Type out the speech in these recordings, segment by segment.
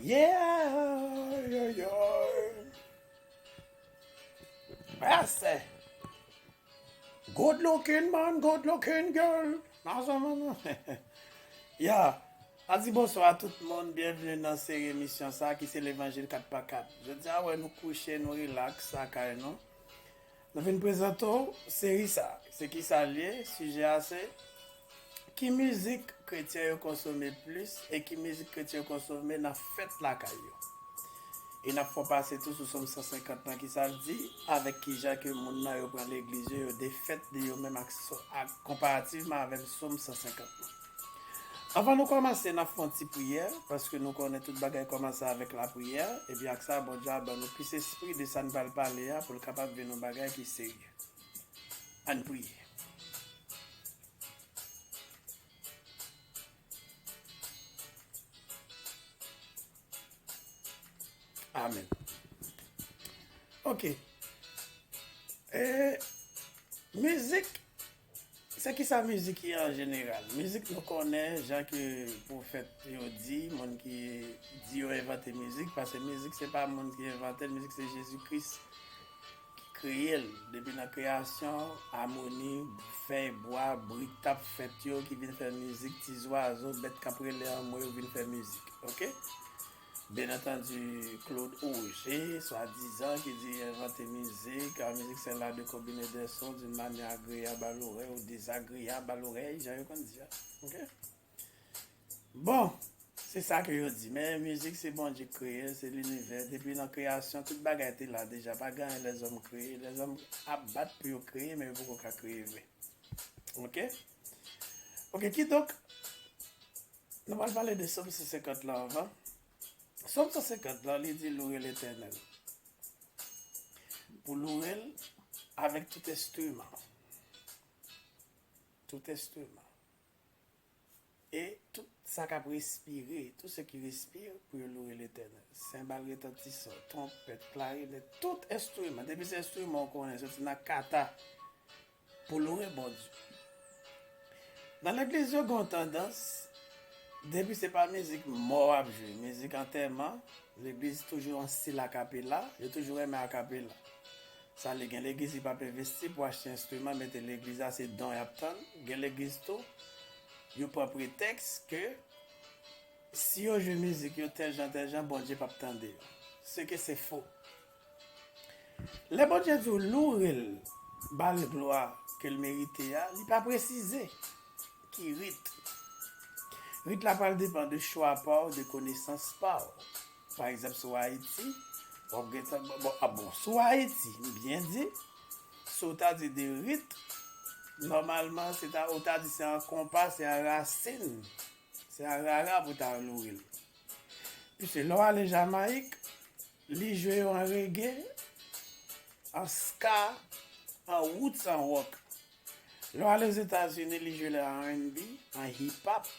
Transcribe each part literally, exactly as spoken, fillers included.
Yeah, yeah, yeah. Mersi. Good looking man, good looking girl. Nan zòn nan. Ya. A di bonswa a tout moun, byenveni nan seri emisyon sa ki se Levanjil kat pa kat. Jodi a, wè, nou kouche, nou rilaks lakay nou. Nou vin prezante w seri sa. Se ki sa l ye? Sijè a se ki mizik kretyen yo konsome plis e ki mizik kretyen yo konsome nan fèt lakay yo. E n ap fè w pase tou sou Sòm san senkant lan, ki sa l di, avèk ki jan ke moun nan yo pran legliz yo, yo defèt de yo menm ak, ak konparativman avèk Sòm san senkant lan. Anvan nou kòmanse, n ap fè yon ti priyè, paske nou konnen tout bagay kòmanse avèk lapriyè, epi ak sa, Bondye a ban nou plis espri de sa n pral pale a, pou l kapab vin yon bagay ki serye. Ann priye. Amèn. Ok. E, mizik, se ki sa mizik ye an jeneral? Mizik, nou konnen, jan ke pwofèt yo di, moun ki di yo envante mizik, paske mizik se pa moun ki envante l, mizik se Jezi Kris ki kreye l. Depi nan kreyasyon, amoni, fèy bwa, bri k t ap fèt yo ki vin fè mizik, ti zwazo, bèt k ap rele anmwe yo vin fè mizik. Ok? Byen antandi, Claude Auger, swadizan, ki di envante mizik, la musique c'est l'art de combiner des sons d'une manière agréable à l'oreille ou désagréable à l'oreille, jan yo konn di a. Ok? Bon, se sa ke yo di. Men mizik se Bondye k kreye l, se linivè. Depi nan kreyasyon, tout bagay te la deja. Pa gen anyen lèzòm kreye. Lèzòm ap bat pou yo kreye, men yo poko ka kreye vre. Ok? Ok, kidonk, nou pral pale de Sòm san senkant lan anvan. Sòm san senkant lan, li di loure Letènèl. Pou loure l avèk tout enstriman. Tout enstriman. E tout sa k ap respire, tout ce qui respire, pou yo loure Letènèl. Senbal retantisan, twonpèt, klarinèt, tout enstriman. Depi se enstriman ou konnen, soti nan kata, pou loure Bondye. Nan legliz yo, gen yon tandans, depi se pa mizik mò w ap jwe, mizik antèman, legliz toujou yon stil akapela, yo toujou renmen akapela. Sa li gen legliz ki p ap envesti pou achte enstriman, mete legliz la, se don y ap tann. Gen legliz tou, yo pran pretèks ke si yo jwe mizik yo tèl jan, tèl jan, Bondye p ap tande yo. Ce que c'est faux. Lè Bondye di w loure l, ba l glwa ke l merite a, li pa presize ki rit. Rit la pral depann de chwa pa w, de konesans pa w. Pa egzanp, si w Ayiti, w ap gentan, bon, bon, a bon, si w Ayiti, m byen di, si w ta di de rit, nòmalman, se ta, ou ta di se an konpa, se an rasin, se an rara pou ta loure l. Piske lè w ale Jamayik, li jwe yo an rege, an ska, an roots, an rock. Lè w ale Ozetazini, li jwe l an R and B, an hip hop.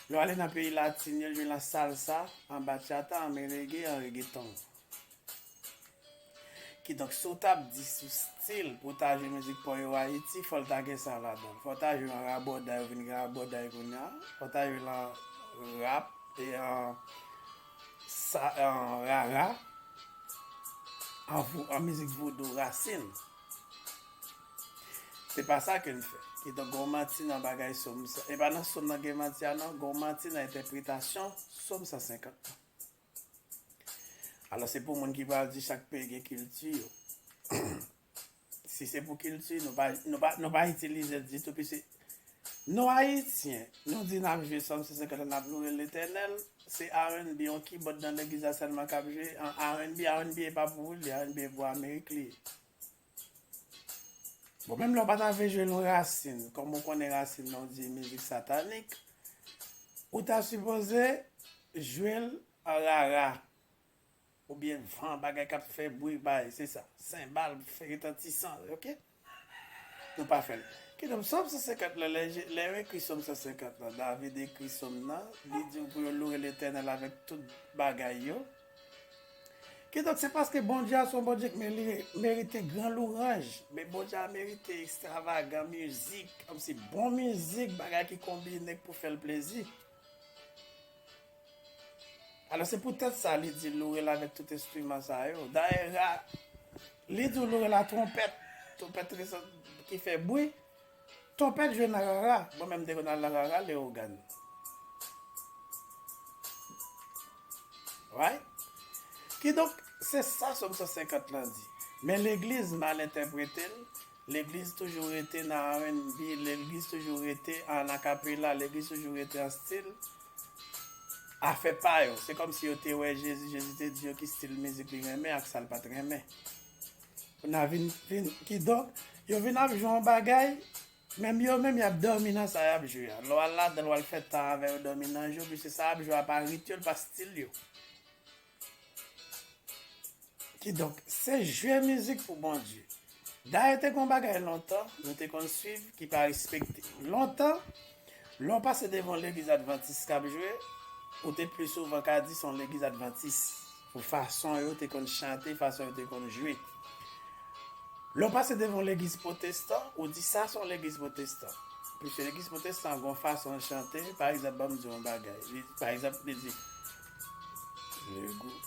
Lè w ale nan peyi latin yo, li jwe l an salsa, an bachata, an merengue, an reggaeton. Kidonk, si w t ap di sou stil pou w ta jwe mizik pa w yo Ayiti, fò l ta gen sa ladan l. Fò w ta jwe l an rabòday, ou vin gen rabòday kounye a. Fò w ta jwe l an rap, e an sa, an rara, an vo-, an mizik vodou rasin. Se pa sa ke n fè. Kidonk, gen yon manti nan bagay Sòm sa. E pa nan Sòm nan gen manti a non, gen yon manti nan entèpretasyon Sòm san senkant lan. Alò, se pou moun ki pral di chak peyi gen kilti yo. Si se pou kilti, nou pa, nou pa, nou pa itilize l ditou, piske nou Ayisyen, nou di n ap jwe Sòm san senkant lan, n ap loure Letènèl, se R and B, yon kibòd nan legliz la sèlman k ap jwe, an R and B, R and B e pa pou ou li, R and B e pou Amerik li ye. Bon, menm lè w pa ta vle jwe l yon rasin, kòm ou konnen rasin nan, w di mizik satanik, ou ta sipoze jwe l an rara, oubyen van, bagay k ap fè bri, bay, se sa, senbal, fè retantisan, ok? Nou pa fè l. Kidonk, Sòm san senkant lan, lè, lè yo ekri Sòm san senkant lan, David ekri Sòm nan, li di w pou yo loure Letènèl avèk tout bagay yo. Kidonk, se paske Bondye a se yon Bondye ki meri-, merite gran louranj. Men Bondye a merite ekstravagan mizik, kòmsi bon mizik, bagay ki konbine pou fè l plezi. Alò, se poutèt sa li di loure l avèk tout enstriman sa yo. Dayè, ra, li di w loure l a twonpèt, twonpèt resan-, ki fè bwi. Twonpèt jwe nan rara, mwen menm m te konn al nan rara, Leyogàn. Right? Kidonk, se sa Sòm san senkant lan di. Men legliz mal entèprete l, legliz toujou rete nan R and B, legliz toujou rete an akapela, legliz toujou rete an stil afè pa yo. Se kòmsi yo te wè Jezi, Jezi te di yo ki stil mizik li renmen ak sa l pa t renmen. Kounye a vin, vin, kidonk, yo vin ap jwe yon bagay, menm yo menm y ap dòmi nan sa y ap jwe a. Lè w al ladan l, w al fè tan avè yo, dòmi nan je w, piske sa y ap jwe a pa rit yo, l pa stil yo. Kidonk, se jwe mizik pou Bondye. Dayè, te gen yon bagay lontan, nou te konn swiv, ki pa respekte. Lontan, lè w pase devan yon legliz advantis k ap jwe, ou te pli souvan ka di se yon legliz advantis. Pou fason yo te konn chante, fason yo te konn jwe. Lè w pase devan yon legliz pwotestan, ou di sa se yon legliz pwotestan. Piske legliz pwotestan gen yon fason l chante, pa egzanp, ban m di w yon bagay. Li, pa egzanp, li di, Le gou-,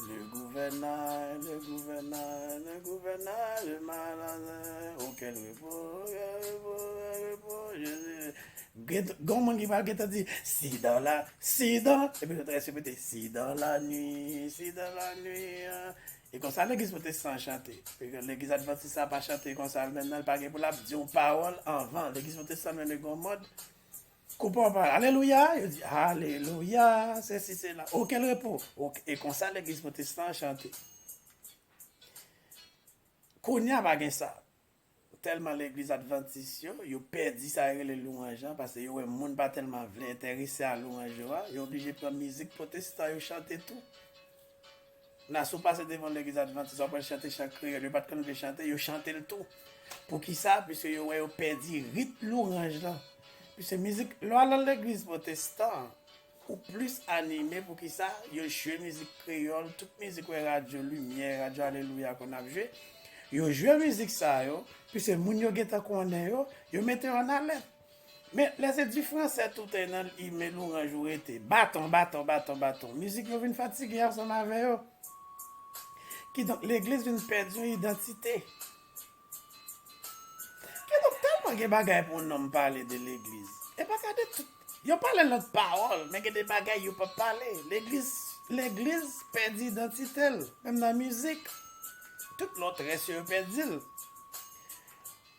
le gouvernail, le gouvernail, le gouvernail, le malade, oh, quel repos, quel repos, quel repos, Jésus. Gen, gen yon moun ki pral gentan di, Sidan la, Sidan. Epi l ap repete, Sidan la nwi, Sidan la nwi. E konsa legliz pwotestan an chante. Legliz advantis la pa chante konsa l menm, non, l pa gen pou l ap di yon pawòl anvan. Legliz pwotestan menm, yo gen yon mòd, koupe yon pawòl. Alelouya, yo di, Alelouya, sesi, sela. Okenn repo. Ok, e konsa legliz pwotestan an chante. Kounye a pa gen sa. Tèlman legliz advantis yo, yo pèdi sa yo rele lwanj lan, paske yo wè moun pa tèlman vle enterese a lwanj yo a, yo oblije pran mizik pwotestan yo chante tou. Nan, si w pase devan legliz advantis, w ap wè l chante chan kreyòl, yo pa t konn vle chante, yo chante l tou. Poukisa? Piske yo wè yo pèdi rit lwanj lan. Piske mizik, lè w al nan legliz pwotestan, ou plis anime, poukisa? Yo jwe mizik kreyòl, tout mizik wè radyo Limyè, radyo Alelouya konn ap jwe. Yo jwe mizik sa yo, piske moun yo gentan konnen yo, yo mete yo an alèt. Men lè se di fransè toutè nan ime lwanj ou rete, baton, baton, baton, baton. Mizik yo vin fatige ansanm avè yo. Kidonk, legliz vin pèdi yon idantite. Kidonk, tèlman gen bagay pou yon nonm pale de legliz. E pa gade tout. Yo pale lòt pawòl, men gen de bagay yo pa pale. Legliz, legliz pèdi idantite l, menm nan mizik. Tout lòt rès yo, yo pèdi l.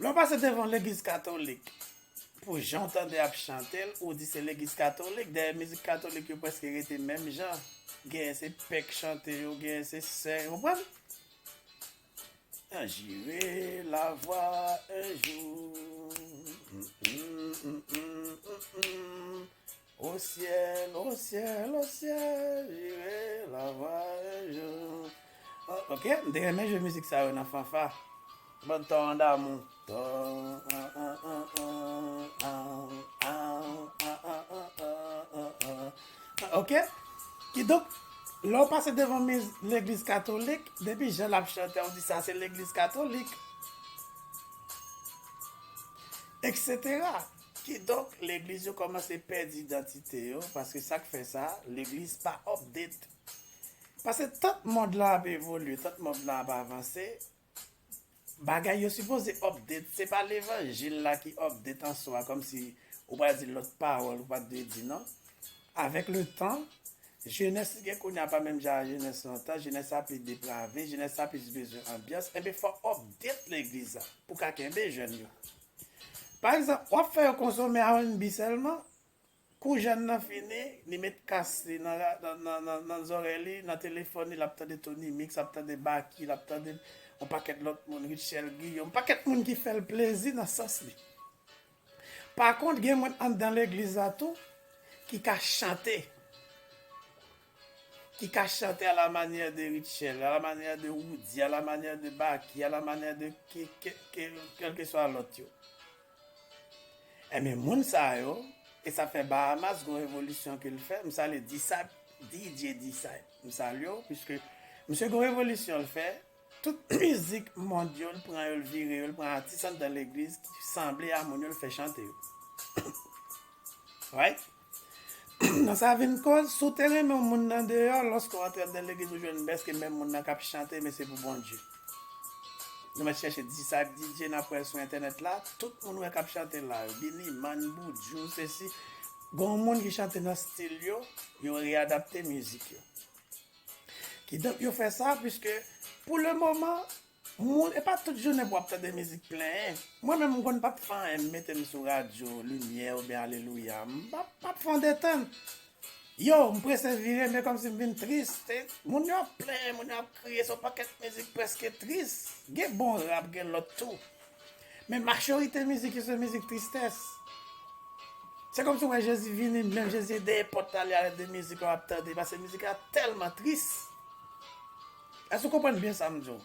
Lè w pase devan legliz katolik, pou jan w tande y ap chante l, ou di se legliz katolik. Dayè, mizik katolik yo prèske rete menm jan. Genyen se pè k chante yo, genyen se sè, ou konprann? J'irai la voir un jour. Mm, mm, mm, mm, mm, mm. Au ciel, au ciel, au ciel, j'irai la voir un jour. Oh, ok, m te renmen jwe mizik sa yo nan fanfa. Bann tò an damou. Tò, an, an, an, an, an, an, an, an, an, an, an, an. Ok? Kidonk, lè w pase devan miz-, legliz katolik, depi jan l ap chante a, ou di sa se legliz katolik, etsetera. Kidonk, legliz yo kòmanse pèdi idantite yo, paske sa k fè sa, legliz pa update. Paske tant mond lan ap evolye, tant mond lan ap avanse, bagay yo sipoze update. Se pa levanjil la ki update an swa, kòmsi ou pral di lòt pawòl ou pa t dwe di, non. Avèk le tan, jenès ki gen kounye a pa menm jan a jenès lontan, jenès la pi deprave, jenès la plis bezwen anbyans, enben fò update legliz la pou ka kenbe jèn yo. Pa egzanp, w ap fè yo konsome R and B sèlman, kou jèn nan fini, li met kas li nan, nan, nan, nan, nan zòrèy li, nan telefòn li, l ap tande Tony Mix, l ap tande Baky, l ap tande yon pakèt lòt moun, Rutshelle Guillaume, yon pakèt moun ki fè l plezi nan sans li. Pa kont, gen moun anndan legliz la tou ki ka chante. Ki ka chante à la manière de Rutshelle, à la manière de Roody, à la manière de Baky, à la manière de ke, ke, ke, kèlkeswa lòt yo. Enben, moun sa yo, e sa fè Bahamas gon revolisyon ke l fè, m salye D-Side, D J D-Side, m salye w, piske misye gon revolisyon l fè, tout mizik mond yo, l pran yo, l vire yo, l pran atis anndan legliz ki sanble a moun yo, l fè chante yo. Right? Sa vin koz, si w te renmen yon moun nan deyò, lòske w antre anndan legliz, ou jwenn prèske menm moun nan k ap chante, men se pou Bondye. Nou mèt chèche di sa ak D J, n ap wè l sou entènèt la, tout moun wè k ap chante la yo, Beenie Man, Buju, sesi. Gen yon moun ki chante nan stil yo, yo reyadapte mizik yo. Kidonk, yo fè sa, piske, pou le moman, moun, e pa tout jounen pou w ap tande mizik plenyen. Mwen menm, m konn p ap fè anyen, m mete m sou radyo, limyè oubyen alelouya. M p ap, p ap fè yon detann. Yo, m prese vire, men kòmsi m vin tris. Te, moun yo ap plenyen, moun yo ap kriye, se yon pakèt mizik prèske tris. Gen bon rap, gen lòt tou. Men majorite mizik yo se mizik tristès. Se kòmsi w wè Jezi vini, menm Jezi dèyè pòt la, li arete mizik yo ap tande, paske mizik la tèlman tris. Èske w konprann byen sa m di w?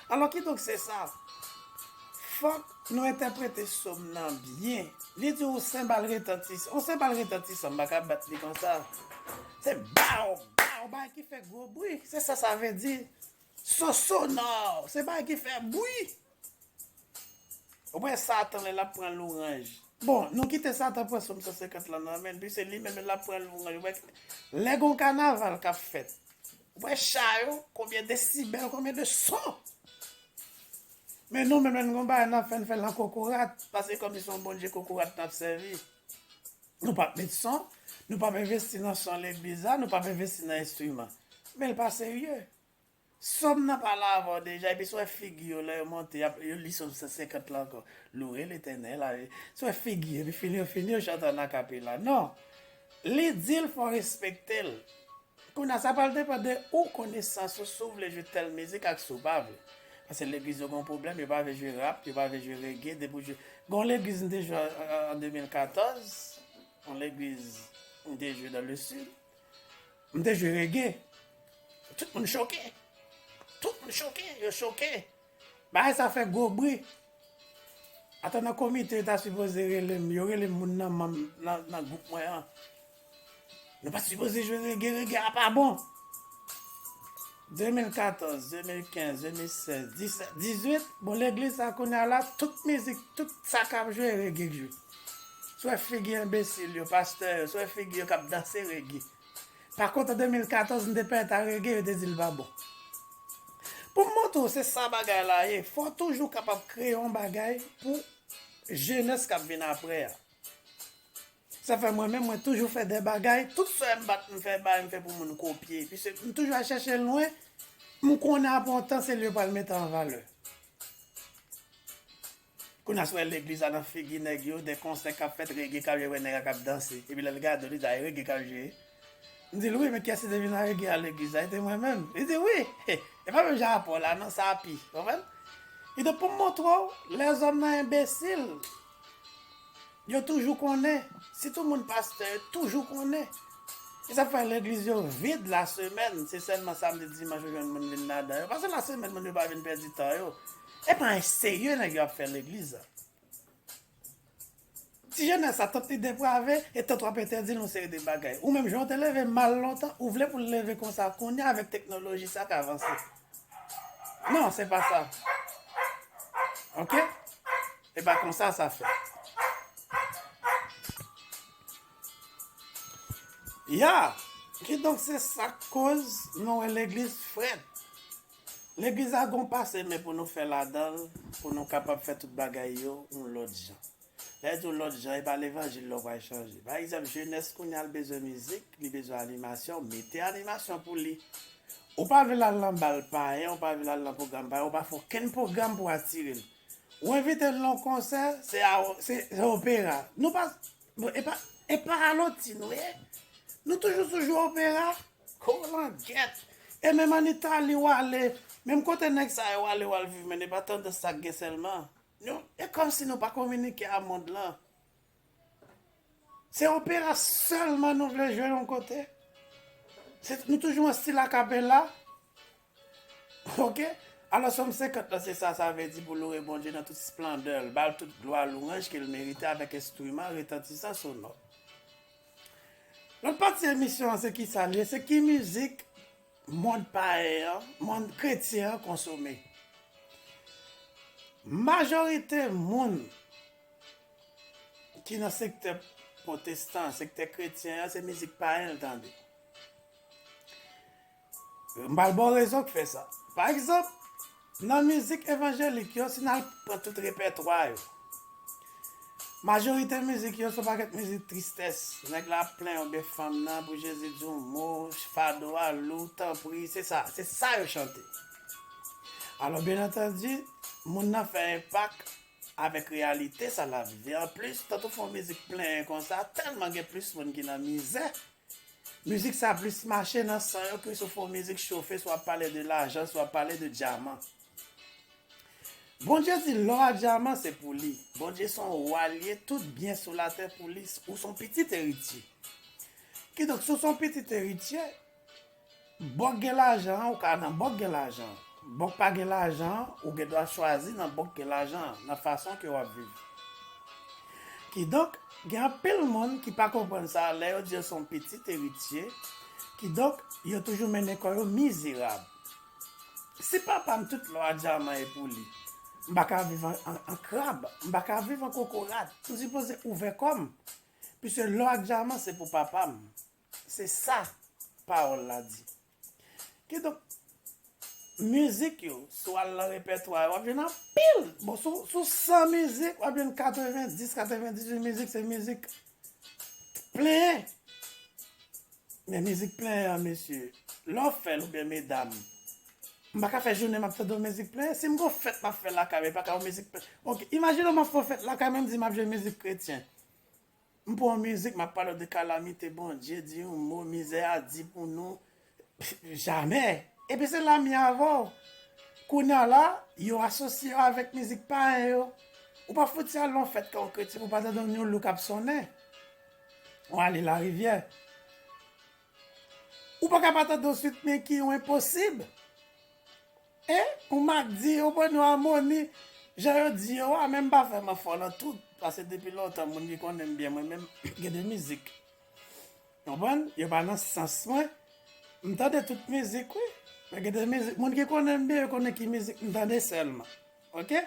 Alò, kidonk, se sa. Fòk nou entèprete sòm nan byen. Li di yon senbal retantisan. Yon senbal retantisan, m pa ka bat li konsa. Se baw, baw, bagay ki fè gwo bri. Se sa sa vle di. Son sonò. Se bagay ki fè bri. Ou wè Satan lè l ap pran lwanj. Bon, nou kite Satan pran sòm san senkant lan nan men l, pi se li menm lè l ap pran lwanj. Ou wè, lè gon kanaval k ap fèt, ou wè cha yo, konbyen desibèl, konbyen de son. Men nou menm, lè n gon bagay n ap fè, n fè l an kokorat, paske kòmsi se yon Bondye kokorat n ap sèvi. Nou p ap met son, nou p ap envesti nan son legliz la, nou p ap envesti nan enstriman. Men l pa serye. Sòm nan pale avè w deja, epi si w wè figi yo lè yo monte, y ap, yo li Sòm san senkant la ankò. Louez l'Éternel, a, si w wè figi yo, epi fini yo, fini yo chante an akapela. Non. Li di l fò w respekte l. Kounye a, sa pral depann de ou konesans ou, si w vle jwe tèl mizik ak si w pa vle. Paske legliz yo gen yon pwoblèm, yo pa vle jwe rap, yo pa vle jwe reggae, depi w jwe. Gen yon legliz m te jwe an, an, an de mil katòz, yon legliz m te jwe dans le sud. M te jwe reggae. Tout moun choke. Tout moun choke. Yo choke. Bagay sa fè gwo bri. Ata nan komite yo ta sipoze rele m. Yo rele m moun nan manm nan, nan gwoup mwen an. Nou pa sipoze jwe reggae, reggae a pa bon. De mil katòz, de mil kenz, de mil sèz, disèt, dizuit, bon, legliz sa kounye a la, tout mizik, tout sa k ap jwe, reggae k jwe. Si w wè figi enbesil yo, pastè yo, si w wè figi yo k ap danse reggae. Pa kont, an de mil katòz, m te pèt a reggae, yo te di l pa bon. Pou m montre w, se sa bagay la ye. Fò w toujou kapab kreye yon bagay pou jenès k ap vin apre a. Sa fè mwen menm, mwen toujou fè de bagay, tout sa m bat, m fè bagay, m fè pou moun kopye. Piske m toujou al chèche lwen, m konnen apre yon tan, se li yo pral mete an valè. Kounye a, si w wè legliz la nan figi nèg yo, de konsè k ap fèt, reggae k ap jwe, wè nèg la k ap danse. Epi lè l gade w, li di, a, e reggae k ap jwe. M di l, wi, men kiyès ki te vin a reggae a legliz la? E te mwen menm. Li di, wi. E pa menm jan rapò la, non, sa pi. Konprann? Li di, pou m montre w, lèzòm nan enbesil. Yo toujou konnen. Sitou moun pastè, yo toujou konnen. E sa fè legliz yo vid lasemèn. Se sèlman samdi, dimanch, ou jwenn moun vin ladan yo. Paske lasemèn, moun yo pa vin pèdi tan yo. E pa an serye nèg yo ap fè legliz la. Ti jenès sa, tant li deprave, e tant w ap entèdi l yon seri de bagay. Ou menm, jan w te leve mal lontan, ou vle pou l leve konsa kounye a avèk teknoloji sa k avanse. Non, se pa sa. Oke? E pa konsa sa fèt. Ya! Kidonk, se sa k koz nou wè legliz frèt. Legliz la gon pase, men pou nou fè ladan l, pou nou kapab fè tout bagay yo yon lòt jan. Lè yo di yon lòt jan, e pa levanjil la w pral chanje. Pa egzanp, jenès kounye a l bezwen mizik, li bezwen animasyon, mete animasyon pou li. Ou pa vle l al nan bal payen, ou pa vle l al nan pwogram payen, ou pa fè okenn pwogram pou atire l. Ou envite l nan yon konsè, se a, se, se opera. Nou pa, bon, e pa, e pa Haïti nou ye. Nou toujou sou jwe opera. Kolangèt. E menm ann Itali w ale, menm kote nèg sa yo ale, w al viv, men e pa tandans sa k gen sèlman. Nou, e kòmsi nou pa kominike a mond lan. Se opera sèlman nou vle jwe yon kote. Se, nou toujou an stil akapela. Oke? Alò, Sòm senkant lan, se sa, sa vle di pou loure Bondye nan tout esplandè l, ba l tout glwa, lwanj ke l merite avèk enstriman retantisan sonò. Lòt pati emisyon an, se ki sa l ye? Se ki mizik mond payen an, mond kretyen an konsome. Majorite moun ki nan sektè pwotestan, sektè kretyen an, se mizik payen l tande. M pral ba w rezon k fè sa. Pa egzanp, nan mizik evanjelik yo, si n al pran tout repètwa yo, majorite mizik yo se yon pakèt mizik tristès. Nèg la ap plenyen oubyen fanm nan pou Jezi di yon mo, fado a lou, tanpri, se sa, se sa yo chante. Alò, byen antandi, moun nan fè enpak avèk reyalite sa l ap viv. E anplis, tanto fè yon mizik plenyen konsa, tèlman gen plis moun ki nan mizè. Mizik sa plis mache nan san yo ke si w fè yon mizik chofe, si w ap pale de lajan, si w ap pale de dyaman. Bondye di lò a dyaman se pou li. Bondye se yon wa l ye, tout byen sou latè pou li, ou se yon pitit eritye. Kidonk, si w se yon pitit eritye, bò k gen lajan an, ou ka nan bò k gen lajan an. Bò k pa gen lajan an, ou gen dwa chwazi nan bò k gen lajan an, nan fason ke w ap viv. Kidonk, gen anpil moun ki pa konprann sa lè yo di yo se yon pitit eritye. Kidonk, yo toujou mennen kò yo mizerab. Si papa m tout lò a dyaman e pou li, m pa ka viv an, an, an krab, m pa ka viv an kokorat. M sipoze ouvè kò m. Piske lò ak dyaman se pou papa m. Se sa pawòl la di. Kidonk, mizik yo, si w al nan repètwa yo, w ap jwenn anpil. Bon, sou, sou san mizik, w ap jwenn katrevendis, katrevendizuit mizik, se mizik plenyen. Men mizik plenyen an, mesye, lè w fè l oubyen medam, m pa ka fè jounen m ap tande yon mizik plenyen. Si m gon fèt m ap fè lakay mwen, e pa ka yon mizik plenyen. Oke, imajine w m ap fè yon fèt lakay mwen, m di m ap jwe mizik kretyen. M pran yon mizik, m ap pale w de kalamite Bondye, di yon mo, mizè a di pou nou. Jamè. Epi se la m ye avè w. Kounye a la, yo asosye yo avèk mizik payen yo. Ou pa fouti al nan yon fèt kè yon kretyen pou w pa tande yon nyolo k ap sonnen. Ou ale Larivyè. Ou pa ka pa tande yon Sweet Micky, yon Enposib. E, yon Mack D, yon Beno Harmony, jan yo di yo a, men m pa vrèman fò nan tout, paske depi lontan, moun ki konnen m byen, mwen menm, gen de mizik. Konprann? Yo pa nan sans mwen. M tande tout mizik, wi. Men gen de mizik, moun ki konnen m byen, yo konnen ki mizik m tande sèlman. Oke?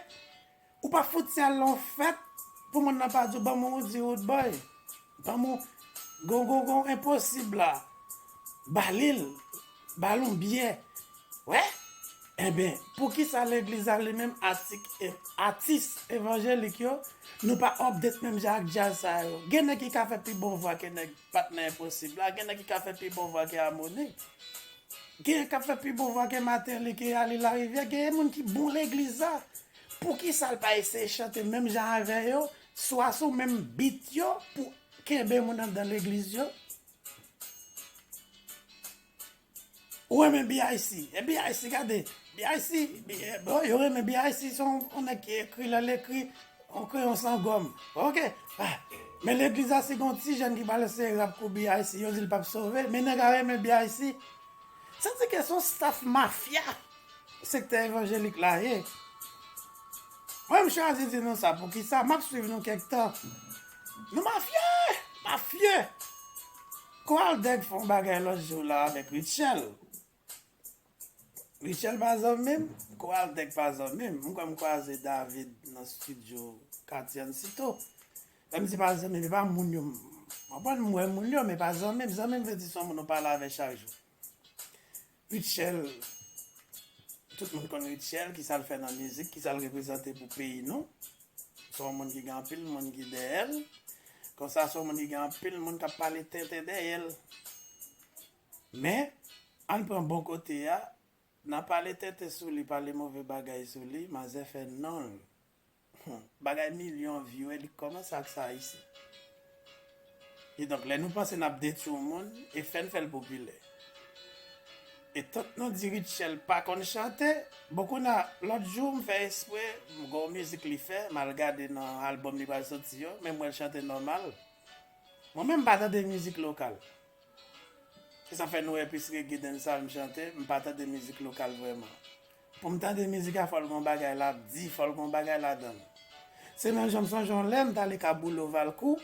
Ou pa fouti al nan yon fèt pou moun nan pa di w, "Ban m yon Roody Roodboy. Ban m yon gon, gon, gon Enposib la. Ba li l. Ba l yon byè." Wè? Enben, poukisa legliz la li menm atik, e, atis evanjelik yo, nou pa update menm jan ak djaz sa yo? Gen nèg ki ka fè pi bon vwa ke nèg patnè Enposib la, gen nèg ki ka fè pi bon vwa ke Harmony. Gen k ap fè pi bon vwa ke Martelly, ke Ale Larivyè, gen moun ki bon legliz la. Poukisa l pa eseye chante menm jan avè yo, swa sou menm beat yo, pou kenbe moun anndan legliz yo? Ou renmen B I C. E B I C, gade, B I C, bi-, e, bon, yo renmen B I C, se yon, yon nèg ki ekri, lè l ekri, yon kreyon san gòm. Oke. Ah. Men legliz la, si gon ti jèn ki pral eseye rap kou B I C, yo di l p ap sove, men nèg la renmen B I C. Sa di ke se yon staff mafya sektè evanjelik la ye. Mwen, m chwazi di nou sa, poukisa? M ap swiv nou kèk tan. Nou mafye! Mafye! Koral Dèg fè yon bagay lòt jou la avèk Rutshelle. Rutshelle pa zanmi m, Koral Dèg pa zanmi m. M kwè m kwaze David nan estidyo Katye Ansito. Lè m di pa zanmi m, e pa moun yo. M konprann m wè moun yo, men pa zanmi m. Zanmi m vle di se yon moun ou pale avè chak jou. Rutshelle, tout moun konn Rutshelle, kisa l fè nan mizik, kisa l reprezante pou peyi nou. Se yon moun ki gen anpil moun ki dèyè l. Konsa, se yon moun ki gen anpil moun k ap pale tenten dèyè l. Men, ann pran bon kote a, nan pale tenten sou li, pale move bagay sou li, manzè fè non l. Hmm, bagay milyon view, e li kòmanse ak sa isi. Kidonk, lè nou panse n ap detwi yon moun, e fè n fè l popilè. E tank nou di Rutshelle pa konn chante, bon, kounye a, lòt jou, m fè espre, m gen yon mizik li fè, m al gade nan albòm li pral soti yo, men m wè l chante nòmal. Mwen menm, m pa tande mizik lokal. Se sa fè nou wè plis reggae, dancehall m chante, m pa tande mizik lokal vrèman. Pou m tande mizik la, fò l gon bagay l ap di, fò l gon bagay ladan l. Se menm jan m sonje yon lè m t ale Kaboulo Valcourt,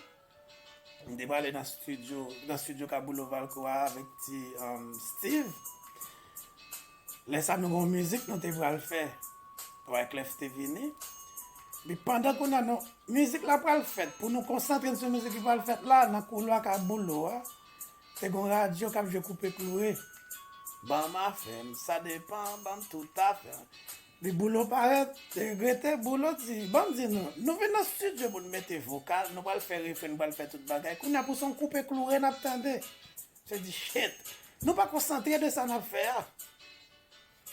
m te prale nan studio, nan studio Kaboulo Valcourt a avèk ti, um, Steve. Lè sa nou gon mizik nou te pral fè. Wyclef te vini. Epi pandan kounye a, nou, mizik la pral fèt, pou nou konsantre n sou mizik ki pral fèt la, nan koulwa ka Boulo a, te gon radyo k ap jwe Koupe Kloure. Ban m afè m, sa depan, ban m tout afè m. Epi Boulo parèt, te rete, Boulo di, ban m di nou, nou vin nan estidyo pou n mete vokal, nou pral fè refren, nou pral fè tout bagay. Kounye a pou se yon Koupe Kloure n ap tande. Se di, shit, nou pa konsantre de sa n ap fè a.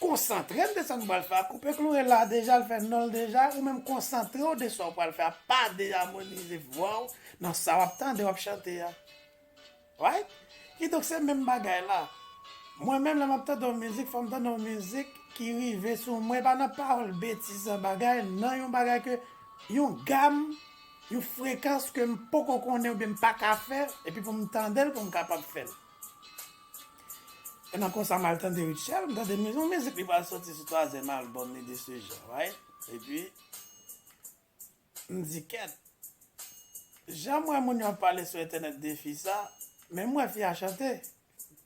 Konsantre n de sa n pral fè a. Koupe Kloure la deja, l fè non l deja, ou menm konsantre w de sa w pral fè a, pa dezamonize vwa w nan sa w ap tande, w ap chante a. Right? Kidonk se menm bagay la. Mwen menm, lè m ap tande yon mizik, fò m tande yon mizik ki rive sou mwen, pa nan pawòl betiz, bagay, nan yon bagay ke, yon gam, yon frekans ke m poko konnen oubyen m pa ka fè, epi pou m tande l, pou m kapab fè l. E nan konsa, m al tande Rutshelle, m tande miz-, yon mizik li pral soti sou twazyèm albòm li de ce genre, right? Epi, m di, kèt, jan m wè moun yo ap pale sou entènèt de fi sa, men m wè fi a chante.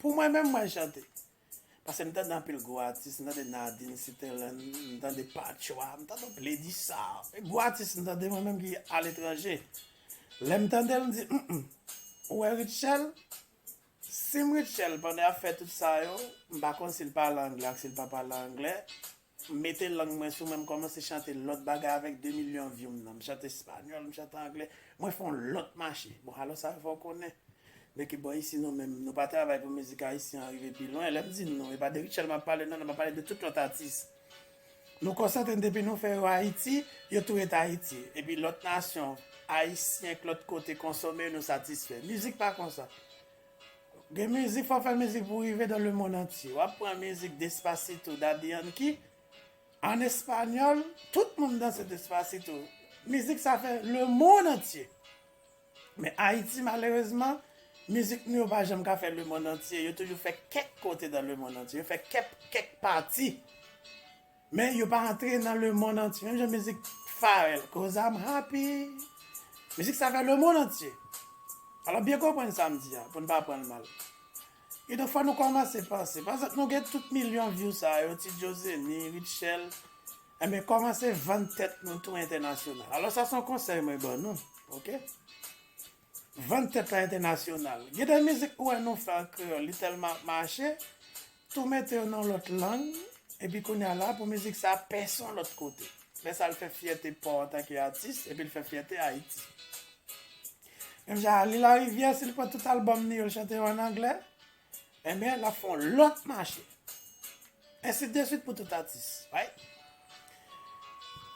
Pou mwen menm, mwen chante. Paske m tande anpil gwo atis, m tande Nadine Sutherland, m tande Patchwa, m tande Lady Saw. E gwo atis m tande mwen menm ki aletranje. Lè m tande l, m di, mm, ou wè Rutshelle? Si m Rutshelle, pandan y ap fè tout sa yo, m pa konn si l pale anglè ak si l pa pale anglè, m mete lang mwen sou mwen, m kòmanse chante lòt bagay avèk de milyon view m nan. M chante espanyòl, m chante anglè, mwen fè yon lòt mache. Bon, alò sa yo fè w konnen. Men ki bò isi nou menm, nou pa travay pou mizik ayisyen an rive pi lwen. Lè m di nou, e pa de Rutshelle m ap pale, non, non, m ap pale de tout lòt atis. Nou konsantre n depi nou fè yo Ayiti, yo tou ret Ayiti. Epi lòt nasyon, ayisyen k lòt kote konsome yo, nou satisfè. Mizik pa konsa. Gen mizik, fò w fè mizik pou w rive dans le monde entier. W ap pran mizik Despacito, Daddy Yankee, an espanyòl, tout moun danse Despacito. Mizik sa fè le monde entier. Men Ayiti, malerezman, mizik nou yo pa janm ka fè le monde entier. Yo toujou fè kèk kote dans le monde entier. Yo fè kèk, kèk pati. Men yo pa antre nan le monde entier. Menm jan mizik Pharrell, Cause I'm Happy. Mizik sa fè le monde entier. Alò, byen konprann sa m di a, pou n pa pran l mal. Kidonk, fò nou kòmanse panse. Pa egzanp, nou gen tout milyon view sa yo, Ti Djo Zeni, Rutshelle. Enben, kòmanse vann tèt nou tou entènasyonal. Alò, sa se yon konsèy mwen ban nou, oke? Vann tèt la entènasyonal. Gen de mizik ou wè nou fè an kreyòl, li tèlman ap mache, tou mete yo nan lòt lang, epi kounye a la, pou mizik sa pèse yon lòt kote. Lè sa, l fè fyète pa w antanke atis, epi l fè fyète Ayiti. Menm jan Arly Larivière, si l pran tout albòm li yo, l chante yo an anglè, enben, l ap fè yon lòt mache. Ensi de swit pou tout atis, right?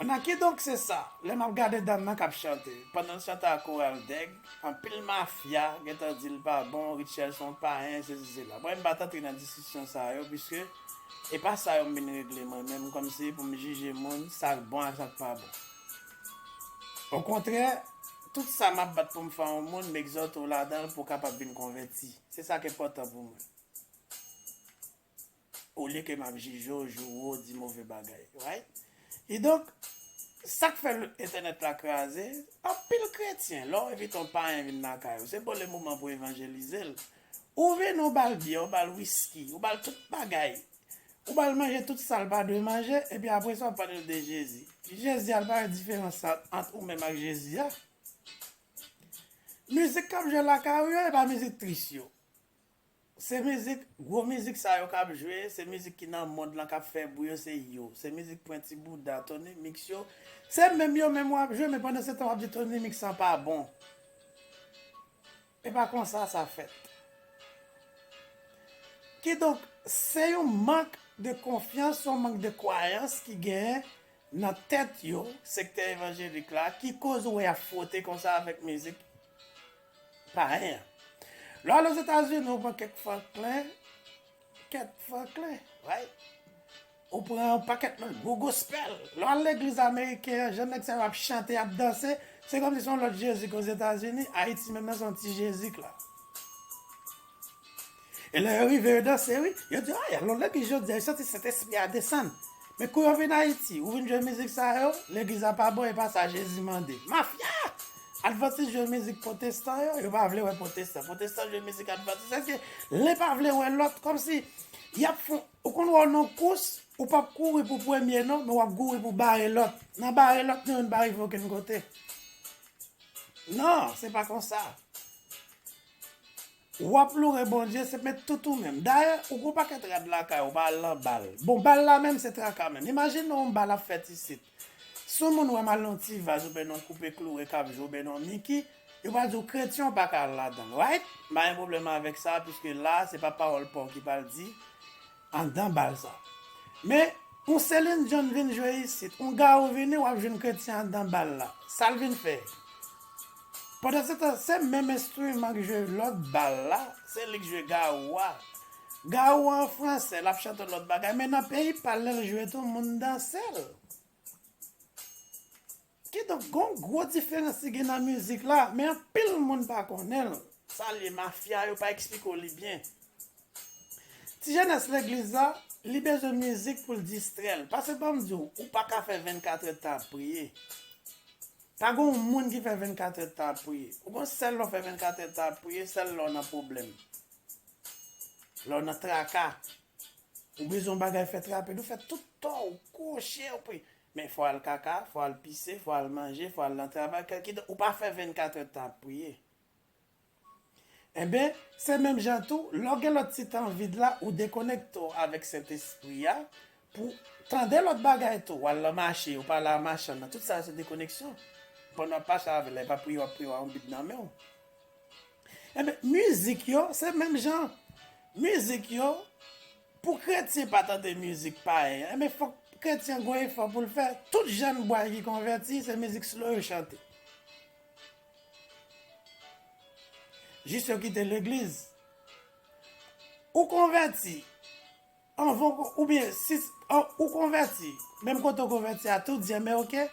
Nan kidonk se sa, lè m ap gade dam nan k ap chante, pandan l chante ak Koral Dèg, anpil mafya gentan di l pa bon, Rutshelle se yon payen, sesi sela. Mwen, m pa t antre nan diskisyon sa yo, piske e pa sa yo m vin regle mwen menm, kòmsi pou m jije moun, sa k bon ak sa k pa bon. Okontrè, tout sa m ap bat pou m fè yon moun, m egzòte w ladan l pou w kapab vin konvèti. Se sa k enpòtan pou mwen. Olye ke m ap jije w, joure w, di move bagay. Right? Kidonk, sa k fè l-, entènèt la kraze, anpil kretyen, lè w envite yon payen vin lakay ou, se bon le moman pou evanjelize l. Ou vini, ou ba l byè, ou ba l wiski, ou ba l tout bagay. Ou ba l manje tout sa l pa dwe manje, epi apre sa, w ap pale l de Jezi. Jezi a, l pa wè diferans sa ant ou menm ak Jezi a. Mizik k ap jwe lakay ou yo, e pa mizik tris yo. Se mizik, gwo mizik sa yo k ap jwe, se mizik ki nan mond lan k ap fè bri yo, se yo. Se mizik Pwenti Bouda, Tony Mix yo. Se menm yo menm w ap jwe, men pandan se tan w ap di Tony Mix lan pa bon. E pa konsa sa fèt. Kidonk, se yon mank de konfyans, yon mank de kwayans ki genyen nan tèt yo, sektè evanjelik la, ki koz ou wè y ap fwote konsa avèk mizik payen an. Lè w al Ozetazini, ou pran kèk Franklin, kèk Franklin, right? Ou pran yon pakèt lòt gwo gospel. Lè w al legliz ameriken an, jan nèg sa yo ap chante, ap danse, se kòmsi se yon lòt Jezi k Ozetazini, Ayiti menm nan se yon ti Jezi k la. E lè yo rive, yo danse, wi. Yo di, ay, al nan legliz jodi a, yo santi Sentespri a desann. Men kou yo vin Ayiti, ou vin jwe mizik sa yo, legliz la pa bon, e pa sa Jezi mande. Mafya! Advantis jwe mizik pwotestan yo, yo pa vle wè pwotestan. Pwotestan jwe mizik advantis, èske len pa vle wè lòt, kòmsi y ap fon, ou konn wè w nan kous, Ou p ap kouri pou premye non, men w ap kouri pou bare lòt. Nan bare lòt, nou youn pa rive okenn kote. Non, se pa konsa. W ap loure Bondye, se met tout ou menm. Dayè, ou gon pakèt rad lakay ou, pa al nan bal. Bon, bal la menm se traka menm. Imajine w yon bal ap fèt isit. Si yon moun wè m al nan yon ti vaz oubyen nan yon koupe kloure k ap jwe oubyen nan yon Mickey, yo pral di w kretyen w pa ka al ladan l, right? M pa gen pwoblèm avèk sa, piske la, se pa pawòl pa w ki pral di anndan bal sa. Men, yon Celine Dion vin jwe isit, yon Gao vini, w ap jwenn kretyen anndan bal la. Sa l vin fè? Pandan se tan, se menm enstriman k jwe lòt bal la, se li k jwe Gao a. Gao a an fransè, l ap chante lòt bagay, men nan peyi pa l, lè l jwe tou, moun danse l. Kidonk, gon gwo diferans ki gen nan mizik la, men anpil moun pa konnen l. Sa l ye, mafya yo pa eksplike w li byen. Ti jenès legliz la, li bezwen mizik pou l distrè l. Paske ban m di w, ou pa ka fè vennkat èdtan ap priye. Pa gen yon moun ki fè vennkat èdtan ap priye. Ou konn sèl lè w fè vennkat èdtan ap priye, sèl lè w nan pwoblèm. Lè w nan traka. Ou bezwen yon bagay fèt rapid, ou fè tout tò w, kwoche w pri. Men fò w al kaka, fò w al pise, fò w al manje, fò w al nan travay, kèlkidonk ou pa fè vennkat èdtan ap priye. Enben, se menm jan tou, lè w gen lòt ti tan vid la, ou dekonekte w avèk Sentespri a, pou tande lòt bagay tou, w al nan mache, ou pale a machann nan, tout sa yo se dekoneksyon. Pandan w ap mache avè l la, e pa priye w ap priye w a yon bib nan men w. Enben, mizik yo, se menm jan. Mizik yo, pou kretyen pa tande mizik payen, enben, fòk kretyen gon efò pou l fè. Tout jèn bway ki konvèti, se mizik slow yo chante. Jis yo kite legliz. Ou konvèti, anvan w ko-, oubyen si s-, an, ou konvèti, menm kote w konvèti a tou, di, enben, oke,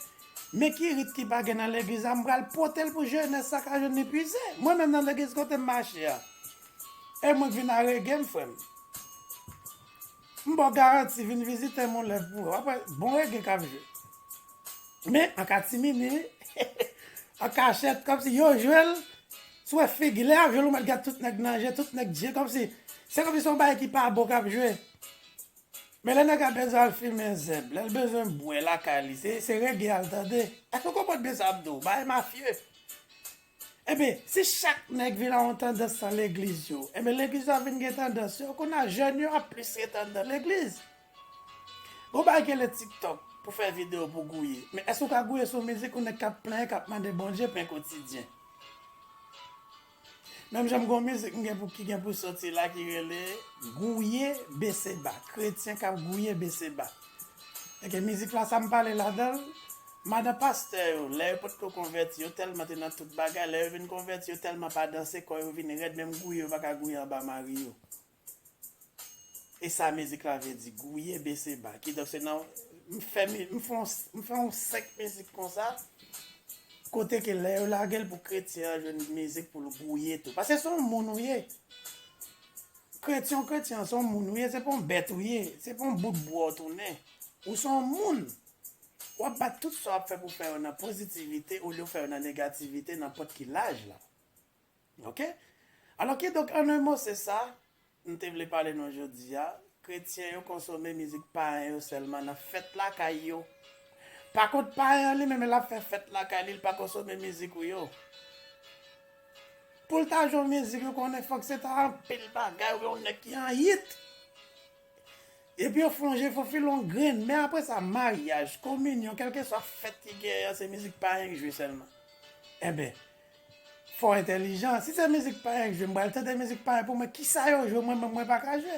men ki rit ki pa gen nan legliz la, m pral pote l pou jenès sa ka jwenn li puize. Mwen menm nan legliz kote m mache a, e mwen k vin a rege m, frè m. M ba w garanti, vin vizite m yon lè pou wè. W ap wè, bon rege k ap jwe. Men, an katimini, an kachèt, kòmsi yo jwe l, si w wè figi, lè y ap jwe l, ou mèt gad tout nèg nan je, tout nèg je, kòmsi, se kòmsi se yon bagay ki pa bon k ap jwe. Men lè nèg la bezwen al fimen zèb, lè l bezwen bwè lakay li, se, se rege a l tande. Èske w konprann byen sa m di w? Bagay mafye. Enben, si chak nèg vin a yon tandans nan legliz yo, enben, legliz yo ap vin gen tandans yo, kounye a jèn yo ap plis ret anndan legliz. Gon bagay ki rele TikTok pou fè videyo pou gouye. Men èske w ka gouye sou mizik yon nèg k ap plenyen, k ap mande Bondye pen kotidyen? Menm jan m gon mizik m gen pou, ki gen pou soti la ki rele Gouye Beseba. Kretyen k ap gouye Beseba. Enke mizik la, sa m pale ladan l, madan pastè yo, lè yo potko konvèti, yo tèlman te nan tout bagay, lè yo vin konvèti, yo tèlman pa danse, kò yo vin rèd, menm gouye yo pa ka gouye anba mari yo. E sa mizik la vle di, gouye Beseba. Kidonk, se nan, m fè mi-, m fè yon, m fè yon senk mizik konsa, kote ke lè yo lage l pou kretyen an jwenn mizik pou l gouye tou. Paske se yon moun ou ye. Kretyen, kretyen, se yon moun ou ye, se pa yon bèt ou ye, se pa yon bout bwa w tounen. Ou se yon moun. W ap bat tout sa w ap fè pou fè yo nan pozitivite olye w fè yo nan negativite, nenpòt ki laj la. Oke? Alò, kidonk, an en mo, se sa m te vle pale nou jodi a. Kretyen yo konsome mizik payen yo sèlman nan fèt lakay yo. Pakont, payen an li menm, lè l ap fè fèt lakay li, li pa konsome mizik ou yo. Pou l ta jwe yon mizik, ou konnen fòk se ta anpil bagay, ou yon nèg ki an yit. Epi yo fè yon jefò file yon grenn. Men apre sa, maryaj, kominyon, kèlkeswa fèt ki genyen an, se mizik payen k jwe sèlman. Enben, fò w entèlijan. Si se mizik payen k jwe, m pral tande mizik payen pou mwen. Kisa yo jwe, mwen menm mwen pa ka jwe?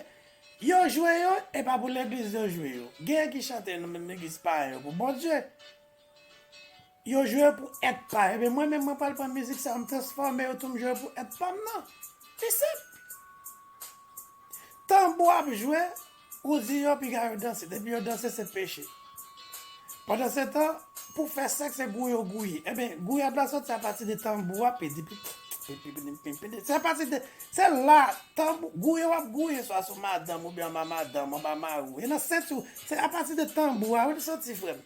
Yo jwe yo, e pa pou legliz yo jwe yo. Genyen ki chante nan menm legliz payen yo pou Bondye. Yo jwe pou èt pa yo. Ebyen, mwen menm, mwen pral pran mizik sa yo, m transfòme yo tou, m jwe pou èt pa m nan. Li senp. Tanbou ap jwe, ou di yo piga yo danse. Depi yo danse, se peche. Pandan se tan, pou fè sèks, se gouye yo gouye. Ebyen, gouyad la soti apati de tanbou a, pidi, pidi, pidi, pidi, pidi. Se apati de, se la, tanbou, gouye w ap gouye, swa sou madanm oubyen anba madanm, anba mari w. E nan senti w, se apati de tanbou a, wi, li soti, frè m.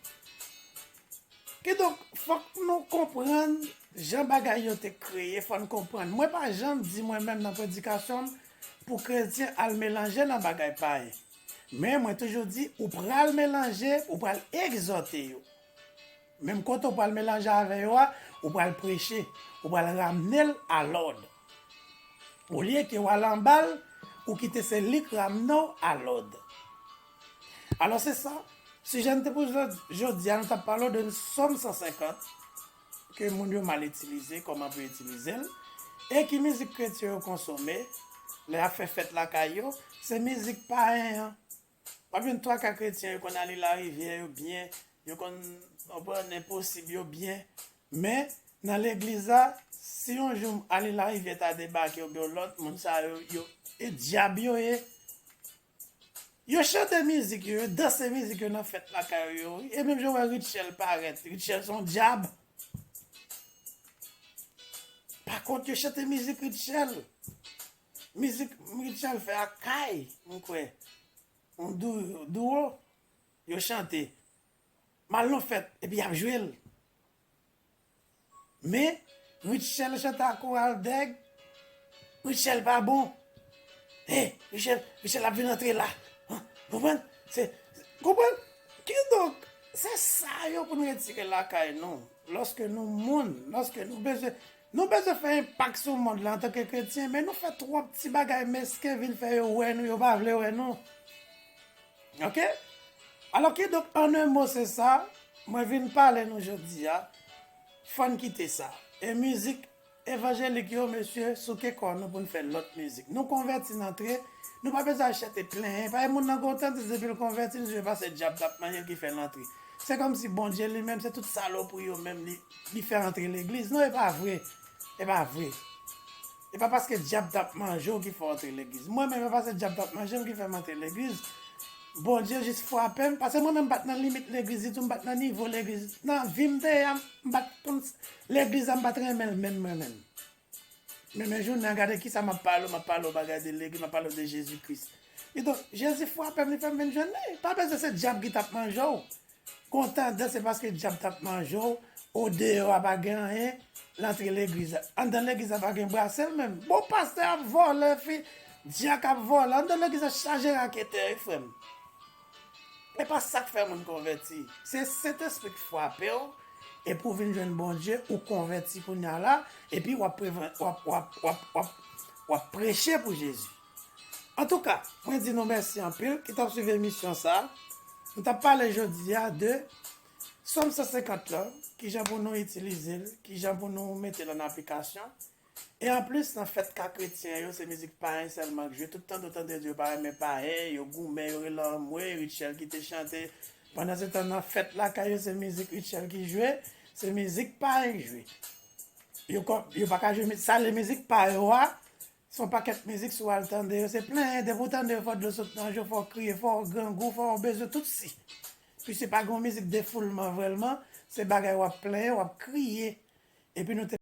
Kidonk, fòk nou konprann jan bagay yo te kreye, fò n konprann. Mwen pa janm di mwen menm nan predikasyon m pou kretyen al melanje nan bagay payen. Men mwen toujou di, ou pral melanje, ou pral egzòte yo. Menm kote ou pral melanje avè yo a, ou pral preche, ou pral ramne l a lòd. Olye ke w al anba l, ou kite se li k ramne w a lòd. Alò se sa, sijè n te pou jodi a, nou t ap pale w de Sòm san senkant, ke moun yo mal itilize, kòman pou yo itilize l, e ki mizik kretyen yo konsome, lè y ap fè fèt lakay yo, se mizik payen an. W ap jwenn twa ka kretyen, yo konn ale larivyè, yo byen, yo konn, konprann, enposib, yo byen. Men, nan legliz la, si yon jou ale larivyè ta debake oubyen yon lòt moun, sa yo, yo, e dyab yo ye. Yo chante mizik yo, yo danse mizik yo nan fèt lakay yo, wi. E menm jan w wè Rutshelle parèt, Rutshelle se yon dyab. Pa kont, yo chante mizik Rutshelle. Mizik Rutshelle fè ak kay, m kwè. Yon dou-, duo, yo chante. M al nan fèt, epi y ap jwe l. Men, Rutshelle chante ak Koral Dèg, Rutshelle pa bon. Hey, Rutshelle, Rutshelle ap vin antre la. Hein? Konprann? Se, konprann? Kidonk, se sa yo pou n retire lakay nou. Lòske nou moun, lòske nou bezwen, nou bezwen fè enpak sou mond la antanke kretyen, men nou fè twòp ti bagay mesken vin fè yo wè nou, yo pa vle wè nou. Ok? Alò, kidonk, an en mo, se sa, mwen vin pale nou jodi a, fò n kite sa. E mizik evanjelik yo, mesye, souke kò nou pou n fè lòt mizik. Nou konvèti n antre, nou pa bezwen al chète plenyen. Paske moun nan gen yon tandans depi l konvèti, li jwe pase dyab t ap manje l ki fè l antre. Se kòmsi Bondye li menm, se tout salopri yo menm li, li fè antre legliz. Non, e pa vre. E pa vre. E pa paske dyab t ap manje w ki fè w antre legliz. Mwen menm, e pa paske dyab t ap manje m ki fè m antre legliz. Bondye jis frape m, paske mwen menm m pa t nan limit legliz ditou, m pa t nan nivo legliz. Nan vi m te ye a, m pa t konn legliz la, m pa t renmen l menm mwen menm. Men, men jounen an, gade kisa m ap pale w, m ap pale w bagay de legliz, m ap pale w de Jezi Kris. Kidonk, Jezi frape m, li fè m vin jwenn li. Pa bezwen se dyab ki t ap manje w. Gon tandans se paske dyab t ap manje w, odeyò a pa gen anyen, l antre legliz la. Anndan legliz la pa gen brase l menm. Bon, pastè ap vòlè, fi, dyak ap vòlè. Anndan legliz la chaje raketè, wi, frè m. E pa sa k fè moun konvèti. Se Sentespri k frape w, epi w vin jwenn Bondye, ou konvèti kounye a la, epi w ap prevan-, w ap, w ap, w ap, w ap, w ap preche pou Jezi. Antouka, mwen di nou mèsi anpil ki t ap swiv emisyon sa a. Nou t ap pale jodi a de Sòm san senkant lan, kijan pou nou itilize l, kijan pou nou mete l an aplikasyon. E anplis, nan fèt ka kretyen yo, se mizik payen sèlman k jwe. Tout tande w tande yo pa renmen payen, yo goumen, yo rele anmwe, Rutshelle ki te chante. Pandansetan, nan fèt lakay yo, se mizik Rutshelle ki jwe, se mizik payen k jwe. Yo kò-, yo pa ka jwe mi-, sa le mizik pa yo a, se yon pakèt mizik si w al tande yo, se plenyen, depi w tande yo, fò dlo sot nan je w, fò w kriye, fò w grangou, fò w bezwen tout si. Piske pa gen yon mizik defoulman vrèman, se bagay w ap plenyen, w ap kriye. Epi nou te